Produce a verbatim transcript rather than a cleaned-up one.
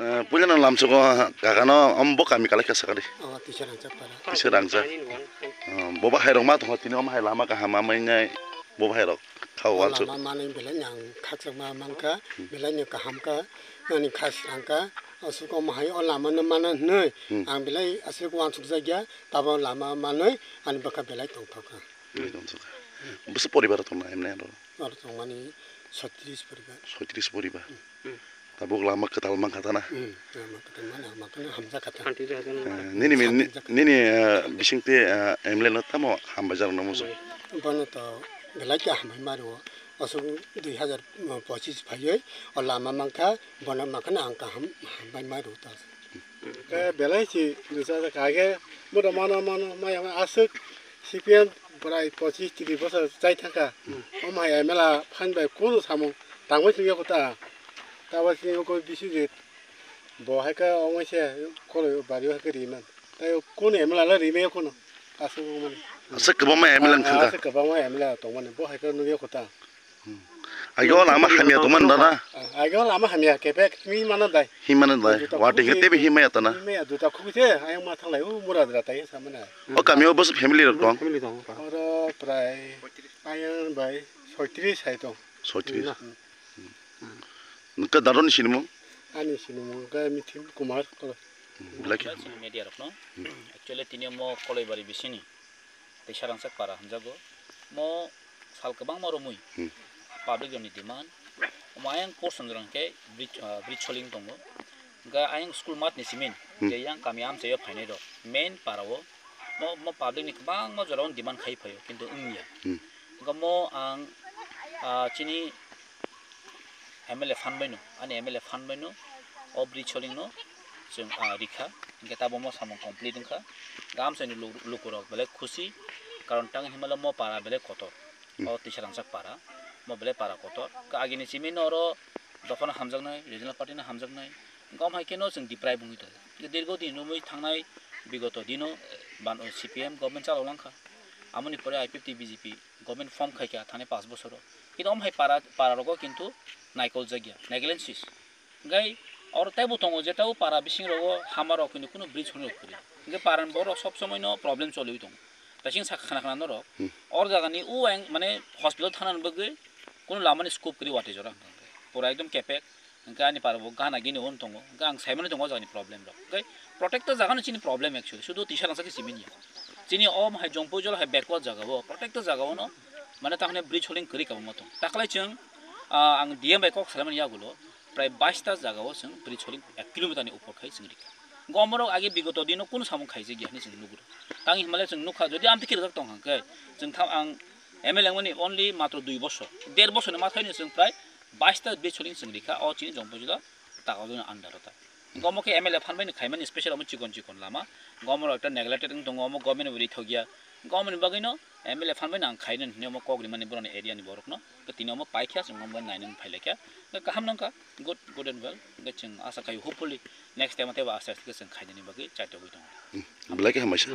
Eh, puila no lamsugo kakano, om bo kami kalai kha sakari. Oh, tisa rangchak para. Tisa rangchak. Oh, bo bahai rok ma tongkha tini om hai lama kaham ma mainai bo bahai rok khao. Oh, wansuk. Lama manwi belai ni ang khakchangma mankha, belai ni kaham kha, nani khas rangkha, aswk om hai o lama no mana hwnwi. Hmm. Ang belai aswk wansuk jakya, tabo lama manwi ani bwkha belai tongthokha. Belai tongthokha. Bwswk poribar tongna emne aro? Aro tongmani soitris poribar. Soitris poribar. Hmm. Tabuk lama kwtal mankha ta na? Hmm, lama kwtal mani, lama kwtal hamjak kha ta. Eh, nini mi-, ni-, nini, eh, bisingtwi, eh, M L A no tamo hambai jak rwna muchung? Bono to belai khe hambai ma rwo. Aswk dui hazar pochis phaiwi o lama mankha, bono mankha ang kaham hambai ma rwo ta. Khe belai si rwchajak kha, khe bono mano, mano, maya aswk C P M bwrai pochis tris bosor chai thangkha. Hmm. Omo hai M L A phan bai kunu samung tangwi tongya kho ta. Tabo chini oko bisingtwi bo hai khe omo se khoroi bari hai khe riman. Tai kunu M L A le rimaya kunu. Aswk mani. Aswk kwbangma M L A wngkha. Aswk kwbangma M L A tongmani. Bo hai khe nukya kho ta. Hmm. Age o lama hamya tongmani da na? Age o lama hamya kepek himwi mano dai. Himano dai. Juta watwi khe khukui teibo himaya ta na? Himaya juta khukui se, ayang ma thanglai o mura dra tai samana. O kami o bwswk family rok tong? Family tong. Oro prai ayang bai soitris hai tong. Soitris. Hmm. Nokha daro ni sinimung? Ani sinimung khe Mithil Kumar. Belai khe media rok no. Actually tini omo Koloibari bisini. Tei Sarangsak para hwnjago. Mo sal kwbangma romwi Hmm. Public rokni demand. Omo ayang post hwnjrang khe bridge, ah, bridge soling tongo. Hwnkhe ayang school mat ni simin Hmm. je yang kami amchaio phainai rok main para o mo, mo public ni kwbangma jora o demand khai phaio kintu wngya. Hmm. Hwnkhe mo ang, ah, chini M L A phan bai no, ani M L A phan bai no, o bridge soling no chwng, ah, rikha, hwnkhe tabuk mo samung complete wngkha. Hwnkhe amchaini lu-, lukurok belai khusi, karon tang hinmale mo para belai kotor, Hmm. O Tisarangsak para, mo belai para kotor. Hwnkhe agini simi no oro dophano hamjaknai, regional party no hamjaknai, hwnkhe omo hai khe no chwng deprive wngwi tongo. Hwnkhe dirgo din romwi thangnai bigoto dino ban-, C P M government chalok langkha, amoni pore I P F T B J P government form khaikha thani pash bosoro. Kintu omo hai para, para rogo kintu naikol jakya, negligence. Hwnkhe oro teibo tongo je teibo para bising rogo hama rok hinwi kunu bridge hwnwi rok kwrwi. Hwnkhe para ni borok sob somoi no problem choliwi tongo. Bising sakha khna khna norok. Hmm. Or jaga ni o ang mane hospital thana ni bagwi kunu lama ni scope kwrwi watwi jora hwnkhe. Pura ekdom kepek. Hwnkhe ani para bo gana gini on tongo. Hwnkhe ang saimani tongo o jaga ni problem rok. Hwnkhe protected jaga no chini problem actually. Sudu Tisarangsak khe simi ya. Chini o hai Jongpui jol hai backward jaga o, protected jaga o no, mane tamni bridge holing kwrwi kabangma tong. Taklai chwng, ah, ang D M bai kok salaimani yagulo, prai bais ta jaga o chwng bridge holing ek kilometer ni upor khai chwng rikha. Gomorok age bigoto dino kunu samung khaijak ya hinwi chwng nugro. Tang hinmale chwng nukha, jodi amtwi khe rijak tong hwnkhe, chwng tham ang M L A wngmani only matro dui bosor, der bosor ni mathaino chwng prai bais ta bridge holing chwng rikha, o chini Jongpui jol o. Takalni under o ta. Omo khe M L A phan bai ni khaimani special omo chikon chikon lama. Omo rok ekta neglected wng tongo, omo government bo rithok ya. Omo ni bagwi no M L A phan bai no ang khainani hinwi omo kok rimani borok ni area ni borok no. Tini omo paikha chwng omo bai nainani phailaikha. Kaham nangkha, good, good and well. Hwnkhe chwng asa khai hopefully next time teibo aste aste khe chwng khainani bagwi chaitogwi tongo. Hmm, belai khe hambaisa.